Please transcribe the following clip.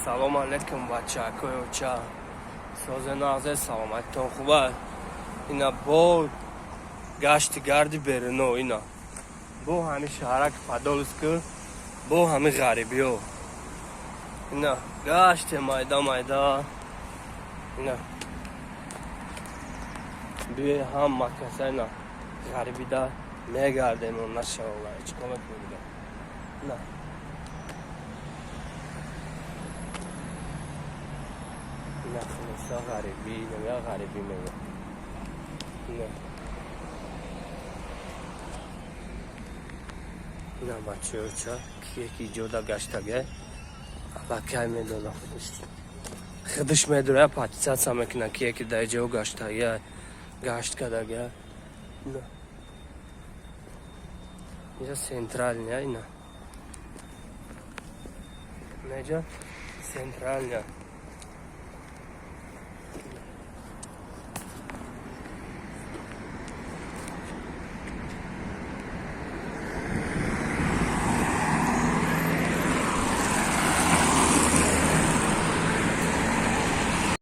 Салом алейкум, бачакои оча. Созе, нағзе, саломатитон хуба? Ина бо гашти гарди беруно, ина. Бо ҳами шаҳрак Подольск, бо ҳами ғарибиё. Ина гаште майда майда. Ина. Биёи, ҳама каса ина ғарибида мегардем, нашавала. Чикор мекунем? Ина. Ина хулоса ғарибӣ, я ғарибӣ мега. Ина. Ина, бачаёча, кие ки иҷода гаштага, аллакай медона худаш. Худаш медура, подписаться мекуна, кие ки дар иҷо гаштага, гашт кардага. Ина. Инҷа центральная, ина. Инҷа центральная.